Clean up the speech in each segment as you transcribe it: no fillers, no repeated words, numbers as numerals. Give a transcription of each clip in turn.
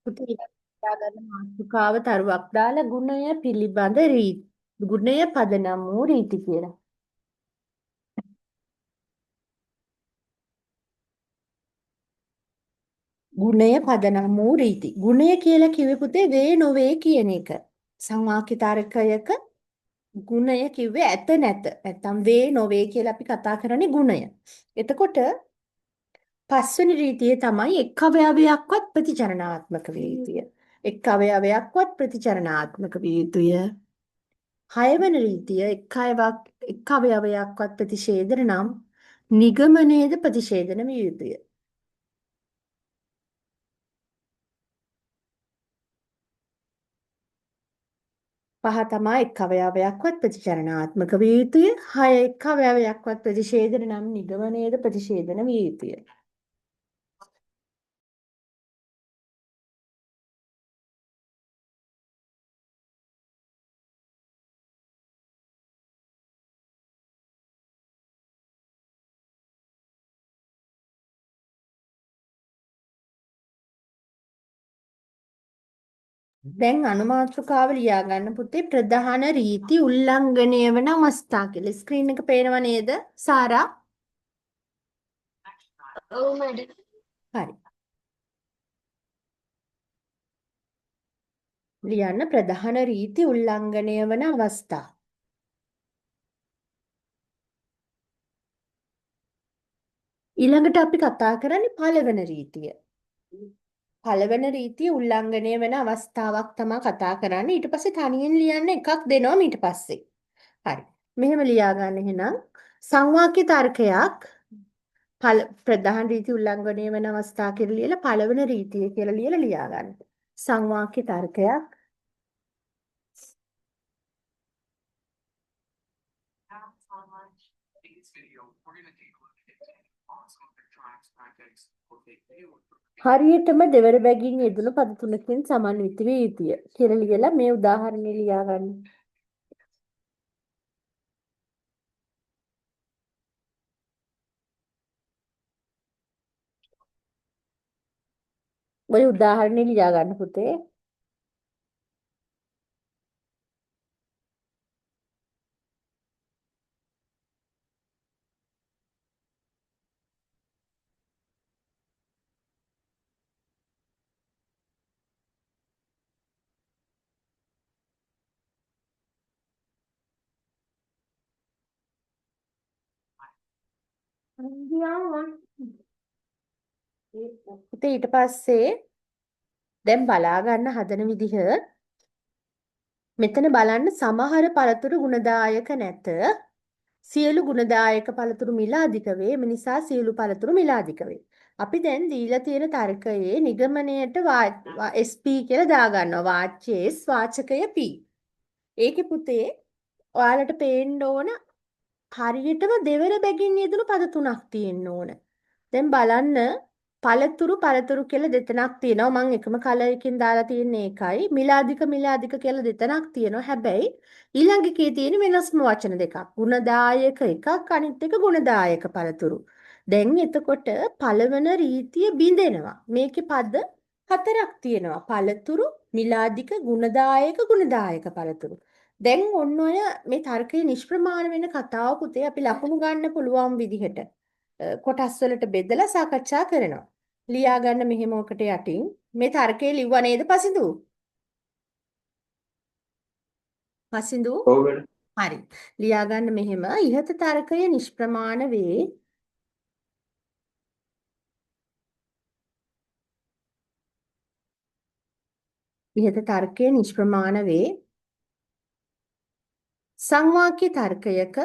පුතේ ඊළඟට ගන්න මාතෘකාව තරුවක් දාලා ගුණය පිළිබඳ රීති. ගුණය පදනම් වූ රීති කියලා. ගුණය පදනම් වූ රීති. ගුණය කියලා කිව්වේ පුතේ වේ නොවේ කියන එක. සංවාක්‍ය තර්කයක ගුණය කිව්වේ ඇත නැත. නැත්තම් වේ නොවේ කියලා අපි කතා කරන්නේ ගුණය. එතකොට පස්වෙනි රීතිය තමයි එක් අවයවයක්වත් ප්‍රතිචරණාත්මක විය යුතුය. එක් අවයවයක්වත් ප්‍රතිචරණාත්මක විය යුතුය. හයවන රීතිය එක් අවයවයක්වත් ප්‍රතිෂේධන නම් නිගමනයේද ප්‍රතිෂේධන විය යුතුය. පහ තමා එක් අවයවයක්වත් ප්‍රතිචරණාත්මක විය යුතුය. හය එක් අවයවයක්වත් ප්‍රතිෂේධන නම් නිගමනයේද ප්‍රතිෂේධන විය යුතුය. දැන් අනුමාතෘකාව ලියා ගන්න පුතේ ප්‍රධාන රීති උල්ලංඝනය වන අවස්ථා කියලා. ස්ක්‍රීන් එක පේනව නේද සාරා? ඔව් මැඩම්. හරි. ලියන්න ප්‍රධාන රීති උල්ලංඝනය වන අවස්ථා. ඊළඟට අපි කතා කරන්නේ පළවන රීතිය. පළවන රීතිය උල්ලංඝනය වෙන අවස්ථාවක් තමයි කතා කරන්නේ. ඊට පස්සේ තනියෙන් ලියන්න එකක් දෙනවා ඊට පස්සේ. හරි. මෙහෙම ලියා ගන්න එහෙනම් සංවාක්‍ය තර්කයක් ප්‍රධාන රීති උල්ලංඝනය වෙන අවස්ථා කියලා ලියලා පළවන රීතිය කියලා ලියලා ලියා ගන්න. සංවාක්‍ය තර්කයක් හරියටම දෙවර බැගින් යෙදුණු පද තුනකින් සමන්විත විය යුතුය කියලා ලියලා මේ උදාහරණය ලියා ගන්න. ඔය උදාහරණය ලියා ගන්න පුතේ. පුතේ ඊට පස්සේ දැන් බලා ගන්න හදන විදිහ මෙතන බලන්න සමහර පළතුරු ගුණදායක නැත. සියලු ගුණදායක පළතුරු මිල අධික වේ. එම නිසා සියලු පළතුරු මිල අධික වේ. අපි දැන් දීලා තියෙන තර්කයේ නිගමනයට SP කියලා දාගන්නවා. වාච්‍ය S වාචකය P. ඒකේ පුතේ ඔයාලට පේන්න ඕන හරියටම දෙවර බැගින් යෙදුණු පද තුනක් තියෙන්න ඕන. දැන් බලන්න පළතුරු පළතුරු කියලා දෙතනක් තියෙනවා. මං එකම කලර් එකකින් දාලා තියෙන්නේ ඒකයි. මිල අධික මිල අධික කියලා දෙතනක් තියෙනවා. හැබැයි ඊළඟ එකේ තියෙන වෙනස්ම වචන දෙකක්. ගුණදායක එකක් අනිත් එක ගුණදායක පළතුරු. දැන් එතකොට පළවන රීතිය බිඳෙනවා. මේකේ පද හතරක් තියෙනවා. පළතුරු, මිල අධික, ගුණදායක, ගුණදායක පළතුරු. දැන් ඔන්න ඔය මේ තර්කයේ නිෂ්ප්‍රමාණ වෙන කතාව පුතේ අපි ලකුණු ගන්න පුළුවන් විදිහට කොටස් වලට බෙදලා සාකච්ඡා කරනවා. ලියා ගන්න මෙහෙම ඔකට යටින් මේ තර්කයේ ලිව්වා නේද පසින්දු? පසින්දු? ඔව් මැඩම්. හරි. ලියා ගන්න මෙහෙම ඉහත තර්කය නිෂ්ප්‍රමාණ වේ. ඉහත තර්කය නිෂ්ප්‍රමාණ වේ. සංවාක්‍ය තර්කයක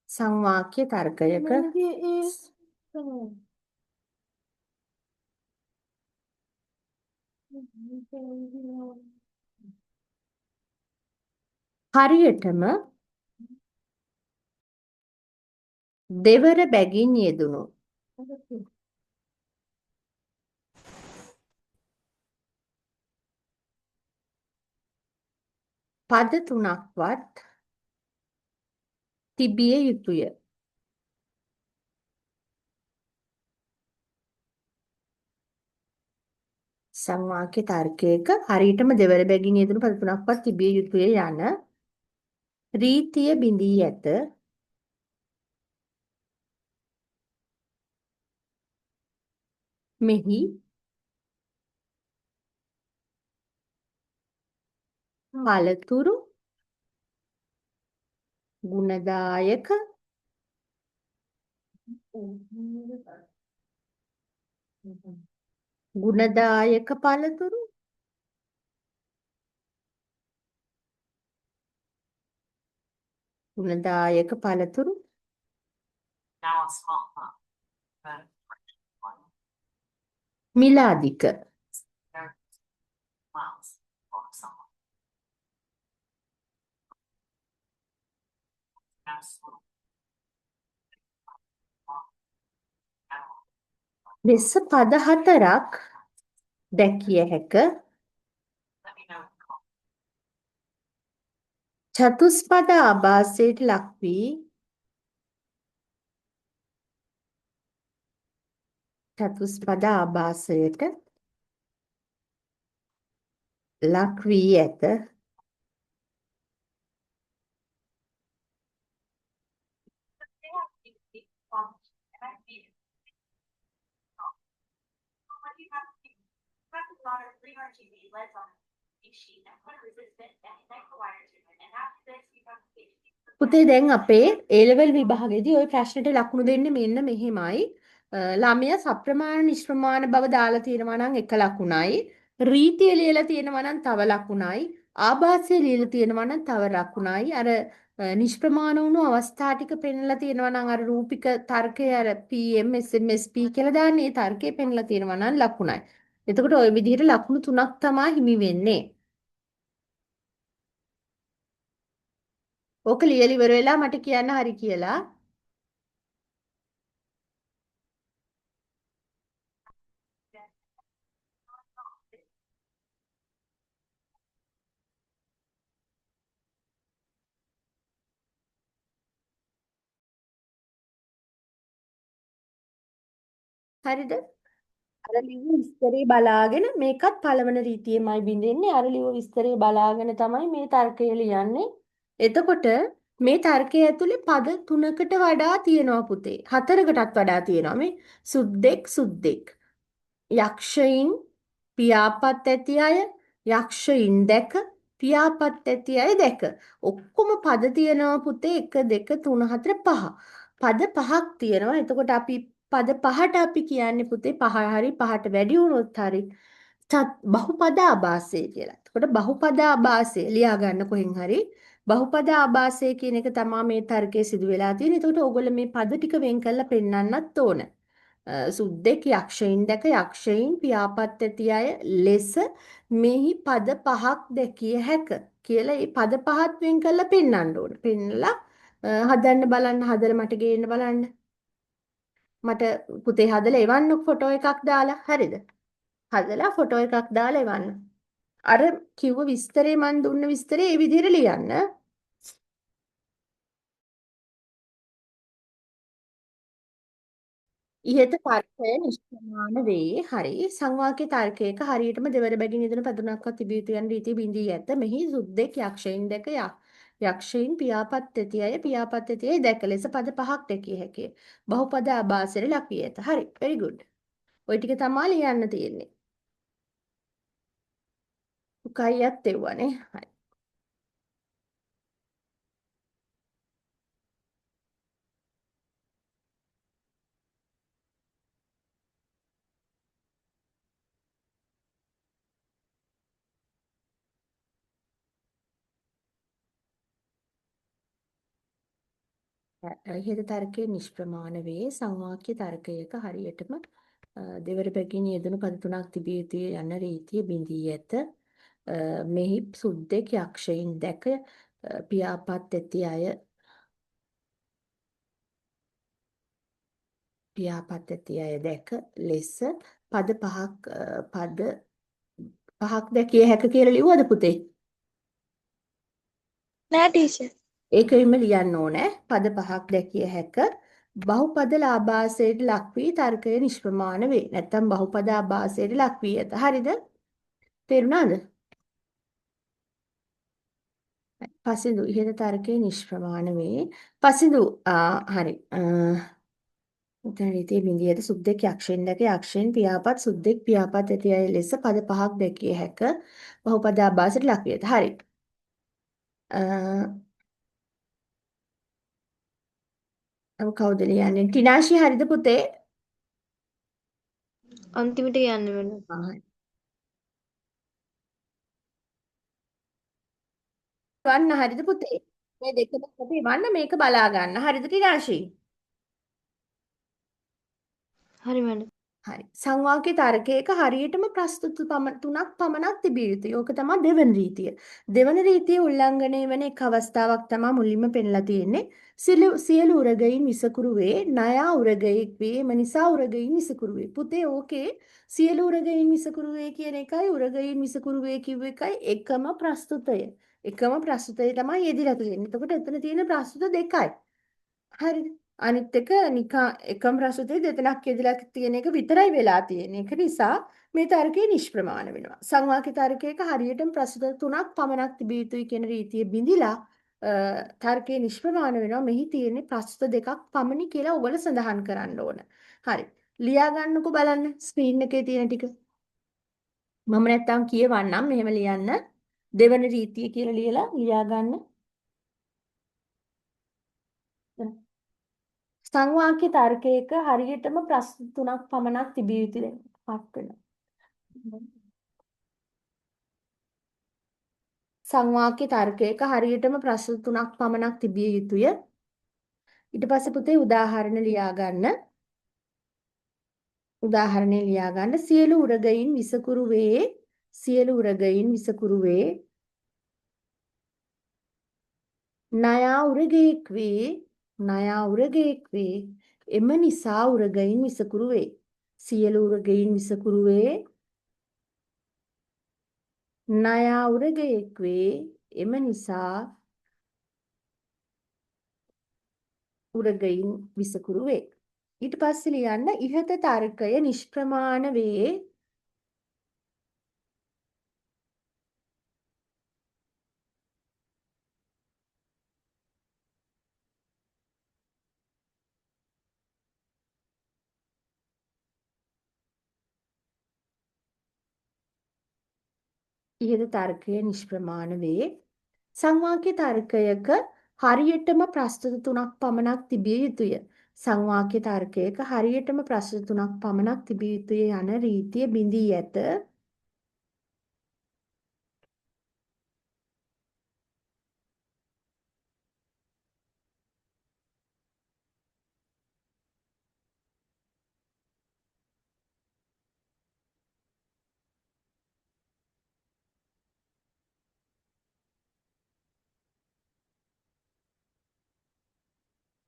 සංවාක්‍ය තර්කයක හරියටම දෙවර බැගින් යෙදුණු පද තුනක්වත් තිබිය යුතුය. සංවාක්‍ය තර්කයක හරියටම දෙවර බැගින් යෙදුණු පද තුනක්වත් තිබිය යුතුය යන රීතිය බිඳී ඇත. මෙහි පළතුරු ගුණදායක ගුණදායක පළතුරු ගුණදායක පළතුරු මිල අධික. ලෙස පද හතරක් දැකිය හැක. චතුස්පද ආභාසයට ලක් වී චතුස්පද ආභාසයට ලක් වී ඇත. පුතේ දැන් අපේ ඒ ලෙවල් විභාගෙදී ඔය ප්‍රශ්නෙට ලකුණු දෙන්නේ මෙන්න මෙහෙමයි. ළමයා සප්‍රමාණ නිෂ්ප්‍රමාණ බව දාලා තියෙනවා නම් එක ලකුණයි. රීතිය ලියලා තියෙනවා නම් තව ලකුණයි. ආභාසය ලියලා තියෙනවා නම් තව ලකුණයි. අර නිෂ්ප්‍රමාණ වුණු අවස්ථා ටික පෙන්ලා තියෙනවා නම් අර රූපික තර්කය අර PM SMSP කියලා දාන්නේ ඒ තර්කය පෙන්ලා තියෙනවා නම් ලකුණයි. එතකොට ඔය විදිහට ලකුණු තුනක් තමා හිමි වෙන්නේ. ඕක ලියලා ඉවර වෙලා මට කියන්න හරි කියලා. හරිද? අර ලිව්ව විස්තරේ බලාගෙන මේකත් පළවන රීතියෙමයි බින්දෙන්නේ. අර ලිව්ව විස්තරේ බලාගෙන තමයි මේ තර්කය ලියන්නේ. එතකොට මේ තර්කය ඇතුලේ පද තුනකට වඩා තියෙනවා පුතේ. හතරකටත් වඩා තියෙනවා. මේ සුද්දෙක් සුද්දෙක්. යක්ෂයින් පියාපත් ඇති අය, යක්ෂයින් දැක, පියාපත් ඇති අය දැක. ඔක්කොම පද තියෙනවා පුතේ 1 2 3 4 5. පද පහක් තියෙනවා. එතකොට අපි පද පහට අපි කියන්නේ පුතේ පහ හරි පහට වැඩි වුණොත් හරි බහුපද ආභාසය කියලා. එතකොට බහුපද ආභාසය ලියා ගන්න කොහෙන් හරි බහුපද ආභාසය කියන එක තමා මේ තර්කයේ සිදු වෙලා තියෙන්නේ. එතකොට ඕගොල්ලෝ මේ පද ටික වෙන් කරලා පෙන්වන්නත් ඕන. සුද්දෙක් යක්ෂයින් දැක යක්ෂයින් පියාපත් ඇති අය ලෙස මෙහි පද පහක් දැකිය හැක කියලා මේ පද පහත් වෙන් කරලා පෙන්වන්න ඕන. පෙන්නලා හදන්න බලන්න, හදලා මට ගේන්න බලන්න. මට පුතේ හදලා එවන්න ෆොටෝ එකක් දාලා. හරිද? හදලා ෆොටෝ එකක් දාලා එවන්න. අර කිව්ව විස්තරේ මන් දුන්න විස්තරේ ඒ විදිහට ලියන්න. ඉහත තර්කය නිෂ්ප්‍රමාණ වේ. හරි. සංවාක්‍ය තර්කයක හරියටම දෙවර බැගින් යෙදෙන පද තුනක්වත් තිබිය යුතු යන රීතිය බිඳී ඇත. මෙහි සුද්දෙක් යක්ෂයින් දැක යක්ෂයින් පියාපත් ඇති අය පියාපත් ඇති අය දැක ලෙස පද පහක් දැකිය හැකිය. බහුපද ආභාසයට ලක් වී ඇත. හරි. Very good. ඔය ටික තමා ලියන්න තියෙන්නේ. උකයියත් එව්වනේ. හරි. ඉහත තර්කයේ නිෂ්ප්‍රමාණ වේ. සංවාක්‍ය තර්කයක හරියටම දෙවර බැගින් යෙදුණු පද තුනක් තිබිය යුතුය යන රීතිය බිඳී ඇත. මෙහි සුද්දෙක් යක්ෂයින් දැක පියාපත් ඇති අය පියාපත් ඇති අය දැක ලෙස පද පහක් පද පහක් දැකිය හැක කියලා ලිව්වද පුතේ? නෑ ටීචර්. ඒක එimhe ලියන්න ඕනේ. පද පහක් දැකිය හැක. බහුපද ලාභාසයට ලක් වී තර්කය නිෂ්ප්‍රමාණ වේ. නැත්තම් බහුපද ආභාසයට ලක් වී ඇත. හරිද? තේරුණාද? පසින්දු ඉහත තර්කය නිෂ්ප්‍රමාණ වේ. පසින්දු හරි. උතන රීතියේ බිඳියට සුද්දෙක් යක්ෂයන් දැක යක්ෂයන් පියාපත් සුද්දෙක් පියාපත් ඇති අය ලෙස පද පහක් දැකිය හැක. බහුපද ආභාසයට ලක් වී ඇත. හරි. අ කවුද ලියන්නේ? ටිනාෂි හරිද පුතේ? අන්තිමට කියන්න මැඩම්. හරි. වන්න හරිද පුතේ? මේ දෙකම අපි වන්න මේක බලා ගන්න. හරිද ටිනාෂි? හරි මැඩම්. හරි. සංවාක්‍ය තර්කයක හරියටම ප්‍රස්තුත තුනක් පමණක් තිබිය යුතුයි. ඕක තමයි දෙවන රීතිය. දෙවන රීතිය උල්ලංඝනය වෙන එක අවස්ථාවක් තමයි මුලින්ම පෙන්ලා තියෙන්නේ. සියලු උරගයින් විසකුරු වේ, ණයා උරගයෙක් වේ, එම නිසා උරගයින් විසකුරු වේ. පුතේ ඕකේ සියලු උරගයින් විසකුරු වේ කියන එකයි උරගයින් විසකුරු වේ කිව්ව එකයි එකම ප්‍රස්තුතය. එකම ප්‍රස්තුතය තමයි යෙදිලා තියෙන්නේ. එතකොට එතන තියෙන ප්‍රස්තුත දෙකයි. හරිද? අනිත් එක නිකන් එකම ප්‍රස්තුතේ දෙතනක් යෙදලා තියෙන එක විතරයි වෙලා තියෙන්නේ. ඒක නිසා මේ තර්කය නිෂ්ප්‍රමාණ වෙනවා. සංවාක්‍ය තර්කයක හරියටම ප්‍රස්තුත තුනක් පමණක් තිබිය යුතුයි කියන රීතිය බිඳිලා තර්කය නිෂ්ප්‍රමාණ වෙනවා. මෙහි තියෙන්නේ ප්‍රස්තුත දෙකක් පමණි කියලා ඔයගොල්ලෝ සඳහන් කරන්න ඕන. හරි. ලියා ගන්නකෝ බලන්න ස්ක්‍රීන් එකේ තියෙන ටික. මම නැත්තම් කියවන්නම් මෙහෙම ලියන්න. දෙවන රීතිය කියලා ලියලා ලියා ගන්න. සංවාක්‍ය තර්කයක හරියටම ප්‍රශ්න තුනක් පමණක් තිබිය යුතුයි. පත් වෙනවා. සංවාක්‍ය තර්කයක හරියටම ප්‍රශ්න තුනක් පමණක් තිබිය යුතුය. ඊට පස්සේ පුතේ උදාහරණ ලියා ගන්න. උදාහරණේ ලියා ගන්න. සියලු උරගයින් විසකුරු වේ. සියලු උරගයින් විසකුරු වේ. ණයා උරගයෙක් වේ. ණයා උරගයෙක් වේ. එම නිසා උරගයින් විසකුරු වේ. සියලු උරගයින් විසකුරු වේ. ණයා උරගයෙක් වේ. එම නිසා උරගයින් විසකුරු වේ. ඊට පස්සේ ලියන්න ඉහත තර්කය නිෂ්ප්‍රමාණ වේ. ඉහත තර්කය නිෂ්ප්‍රමාණ වේ. සංවාක්‍ය තර්කයක හරියටම ප්‍රස්තුත තුනක් පමණක් තිබිය යුතුය. සංවාක්‍ය තර්කයක හරියටම ප්‍රස්තුත තුනක් පමණක් තිබිය යුතුය යන රීතිය බිඳී ඇත.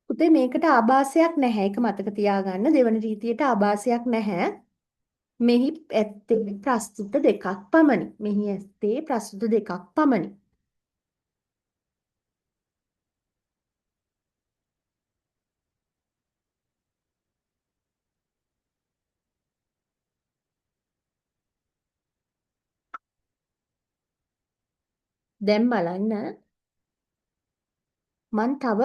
පුතේ මේකට ආభాසයක් නැහැ. ඒක මතක තියාගන්න. දෙවන රීතියට ආభాසයක් නැහැ. මෙහි ඇත්තේ ප්‍රස්තුත දෙකක් පමණි. මෙහි ඇත්තේ ප්‍රස්තුත දෙකක් පමණි. දැන් බලන්න මං තව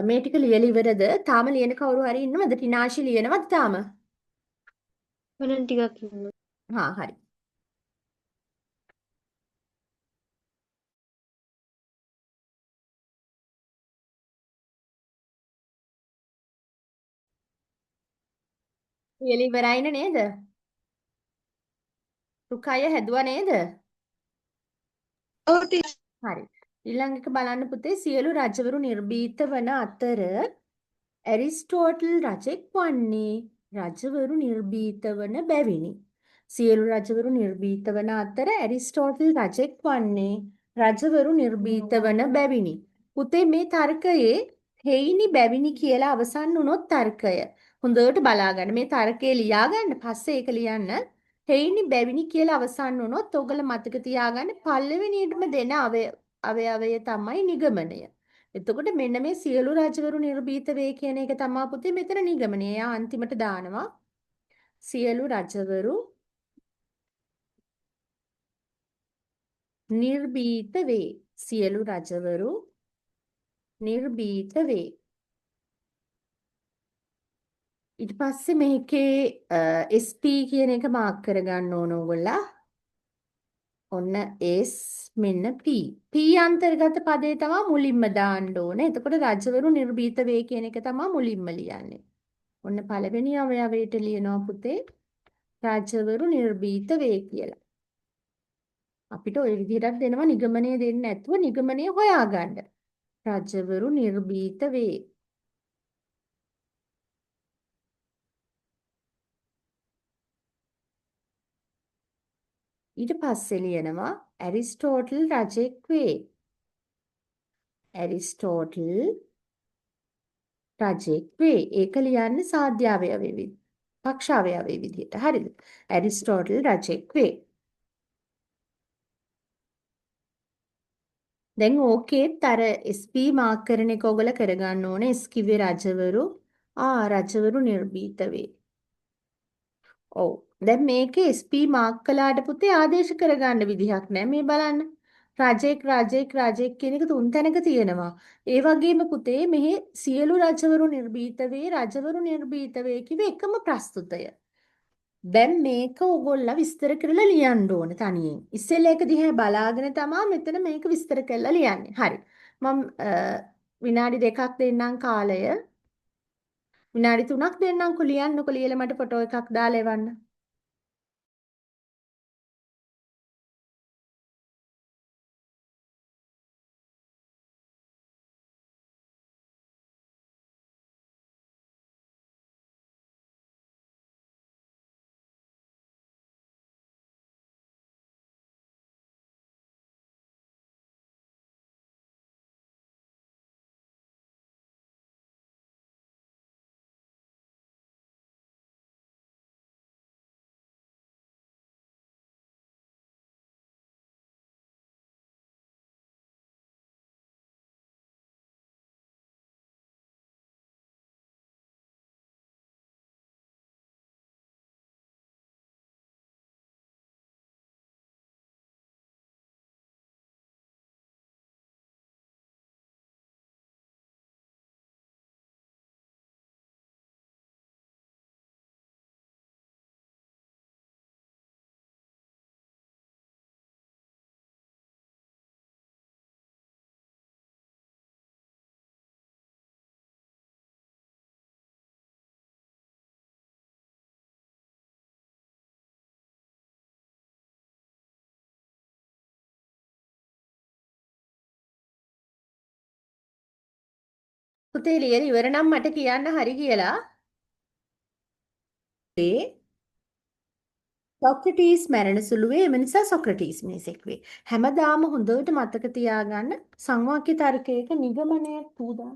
මේ ටික ලියලා ඉවරද? තාම ලියන කවුරු හරි ඉන්නවද? ටිනාෂි ලියනවද තාම? මම ටිකක් ඉන්නවා. හා හරි. ලියලා ඉවරයිනේ නේද? රුකය හැදුවා නේද? ඔව් ටීචර්. හරි. ඊළඟ එක බලන්න පුතේ සියලු රජවරු නිර්භීත වන අතර ඇරිස්ටෝටල් රජෙක් වන්නේ රජවරු නිර්භීත වන බැවිනි. සියලු රජවරු නිර්භීත වන අතර ඇරිස්ටෝටල් රජෙක් වන්නේ රජවරු නිර්භීත වන බැවිනි. පුතේ මේ තර්කයේ හේිනි බැවිනි කියලා අවසන් වුණොත් තර්කය හොඳට බලාගන්න. මේ තර්කය ලියාගන්න පස්සේ ඒක ලියන්න. හේිනි බැවිනි කියලා අවසන් වුණොත් ඔයගොල්ලෝ මතක තියාගන්න පළවෙනියටම දෙන අවයවය තමයි නිගමනය. එතකොට මෙන්න මේ සියලු රජවරු නිර්භීත වේ කියන එක තමා පුතේ මෙතන නිගමනය. එයා අන්තිමට දානවා සියලු රජවරු නිර්භීත වේ. සියලු රජවරු නිර්භීත වේ. ඊට පස්සේ මේකේ SP කියන එක මාක් කරගන්න ඕන ඕගොල්ලෝ. ඔන්න S මෙන්න P. P අන්තර්ගත පදේ තමයි මුලින්ම දාන්න ඕනේ. එතකොට රජවරු නිර්භීත වේ කියන එක තමයි මුලින්ම ලියන්නේ. ඔන්න පළවෙනි අවයවයට ලියනවා පුතේ රජවරු නිර්භීත වේ කියලා. අපිට ඔය විදිහටත් දෙනවා නිගමනය දෙන්නේ නැතුව නිගමනය හොයාගන්න. රජවරු නිර්භීත වේ. ඊට පස්සේ ලියනවා ඇරිස්ටෝටල් රජෙක් වේ. ඇරිස්ටෝටල් රජෙක් වේ. ඒක ලියන්නේ සාධ්‍ය අවයවයේ පක්ෂ අවයවයේ විදිහට. හරිද? ඇරිස්ටෝටල් රජෙක් වේ. දැන් ඕකේත් අර SP mark කරන එක ඔයගොල්ලෝ කරගන්න ඕනේ. S කිව්වේ රජවරු. රජවරු නිර්භීත වේ. ඔව්. දැන් මේකේ SP mark කළාට පුතේ ආදේශ කරගන්න විදිහක් නෑ. මේ බලන්න. රජෙක් රජෙක් රජෙක් කියන එක තුන් තැනක තියෙනවා. ඒ වගේම පුතේ මෙහි සියලු රජවරු නිර්භීත වේ, රජවරු නිර්භීත වේ කිව්වේ එකම ප්‍රස්තුතය. දැන් මේක ඕගොල්ලෝ විස්තර කරලා ලියන්න ඕන තනියෙන්. ඉස්සෙල්ලා එක දිහා බලාගෙන තමා මෙතන මේක විස්තර කරලා ලියන්නේ. හරි. මම විනාඩි 2ක් දෙන්නම් කාලය. විනාඩි 3ක් දෙන්නම්කෝ ලියන්නකෝ. ලියලා මට ෆොටෝ එකක් දාලා එවන්න. පුතේ ලියලා ඉවර නම් මට කියන්න හරි කියලා. ඒ සොක්‍රටීස් මැරෙන සුළු වේ. එම නිසා සොක්‍රටීස් මිනිසෙක් වේ. හැමදාම හොඳට මතක තියාගන්න සංවාක්‍ය තර්කයක නිගමනය තුදා.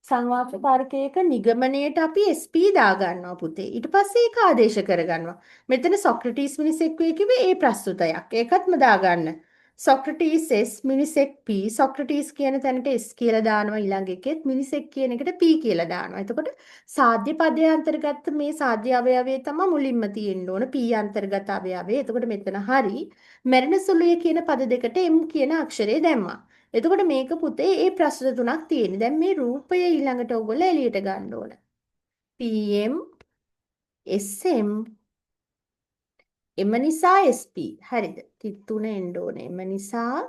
සංවාක්‍ය තර්කයක නිගමනයට අපි SP දාගන්නවා පුතේ. ඊට පස්සේ ඒක ආදේශ කරගන්නවා. මෙතන සොක්‍රටීස් මිනිසෙක් වේ කිව්වේ ඒ ප්‍රස්තුතයක්. ඒකත්ම දාගන්න. සොක්‍රටීස් S මිනිසෙක් P. Socrates කියන තැනට S කියලා දානවා. ඊළඟ එකෙත් මිනිසෙක් කියන එකට P කියලා දානවා. එතකොට සාධ්‍ය පදයේ අන්තර්ගත මේ සාධ්‍ය අවයවය තමයි මුලින්ම තියෙන්න ඕන. P අන්තර්ගත අවයවය. එතකොට මෙතන හරි. මැරෙන සුළුය කියන පද දෙකට M කියන අක්ෂරය දැම්මා. එතකොට මේක පුතේ ඒ ප්‍රශ්න තුනක් තියෙන්නේ. දැන් මේ රූපය ඊළඟට ඔයගොල්ලෝ එළියට ගන්න ඕන. PM SM එම නිසා SP. හරිද? තිත් තුන එන්න ඕනේ. එම නිසා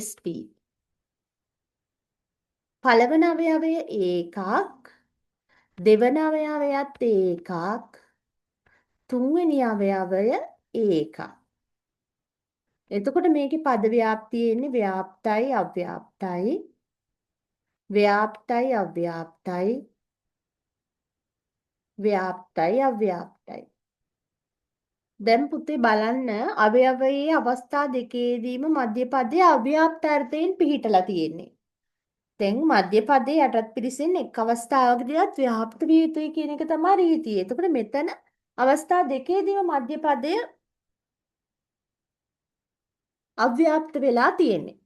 SP. පළවන අවයවය ඒකක්, දෙවන අවයවයත් ඒකක්, තුන්වෙනි අවයවය ඒකක්. එතකොට මේකේ පද ව්‍යාප්තිය එන්නේ ව්‍යාප්තයි අව්‍යාප්තයි, ව්‍යාප්තයි අව්‍යාප්තයි, ව්‍යාප්තයි අව්‍යාප්තයි. දැන් පුතේ බලන්න අවයවයේ අවස්ථා දෙකේදීම මධ්‍ය පදයේ අව්‍යාප්ත අර්ථයෙන් පිහිටලා තියෙන්නේ. දැන් මධ්‍ය පදයේ යටත් පිරිසෙන් එක් අවස්ථාවකදීවත් ව්‍යාප්ත විය යුතුයි කියන එක තමයි රීතිය. එතකොට මෙතන අවස්ථා දෙකේදීම මධ්‍ය පදය අව්‍යාප්ත වෙලා තියෙන්නේ.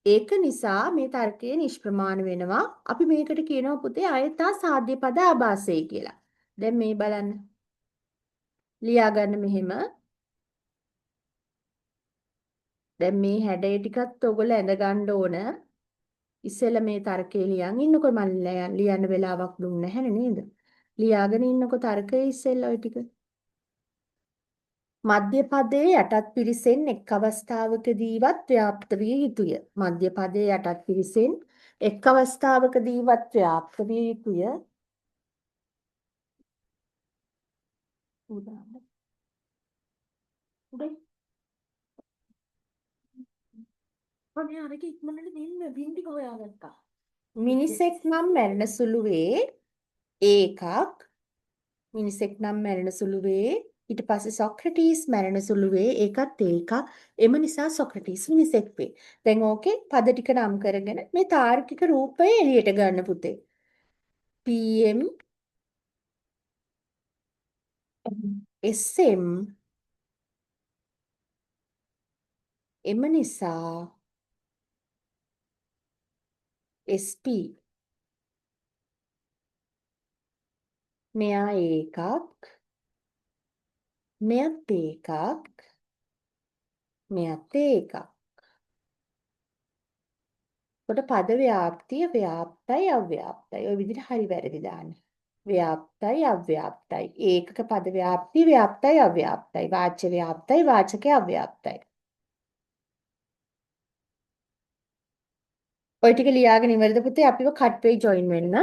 ඒක නිසා මේ තර්කය නිෂ්ප්‍රමාණ වෙනවා. අපි මේකට කියනවා පුතේ අයථා සාධ්‍ය පද ආභාසය කියලා. දැන් මේ බලන්න. ලියා ගන්න මෙහෙම. දැන් මේ හැඩය ටිකත් ඔයගොල්ලෝ ඇඳ ගන්න ඕන. ඉස්සෙල්ලා මේ තර්කය ලියන් ඉන්නකො මම ලියන්න වෙලාවක් දුන්නේ නැහැ නේද? ලියාගෙන ඉන්නකො තර්කය ඉස්සෙල්ලා ඔය ටික. මධ්‍ය පදයේ යටත් පිරිසෙන් එක් අවස්ථාවකදීවත් ව්‍යාප්ත විය යුතුය. මධ්‍ය පදයේ යටත් පිරිසෙන් එක් අවස්ථාවකදීවත් ව්‍යාප්ත විය යුතුය. උදාහරණ. උඩ. අනේ අරක ඉක්මනට දෙන්න බින් ටික හොයාගත්තා. මිනිසෙක් නම් මැරෙන සුළු වේ ඒකක්. මිනිසෙක් නම් මැරෙන සුළු වේ. ඊට පස්සේ සොක්‍රටීස් මැරෙන සුළු වේ. ඒකත් ඒකක්. එම නිසා සොක්‍රටීස් මිනිසෙක් වේ. දැන් ඕකේ පද ටික නම් කරගෙන මේ තාර්කික රූපය එළියට ගන්න පුතේ. PM SM එම නිසා SP මෙයා ඒකක්, මෙයත් ඒකක්, මෙයත් ඒකක්. කොට පද ව්‍යාප්තිය ව්‍යාප්තයි අව්‍යාප්තයි. ඔය විදිහට හරි වැරදි දාන්න. ව්‍යාප්තයි අව්‍යාප්තයි. ඒකක පද ව්‍යාප්තිය ව්‍යාප්තයි අව්‍යාප්තයි. වාච්‍ය ව්‍යාප්තයි වාචකය අව්‍යාප්තයි. ඔය ටික ලියාගෙන ඉවරද පුතේ? අපිව කට් වෙයි ජොයින් වෙන්න.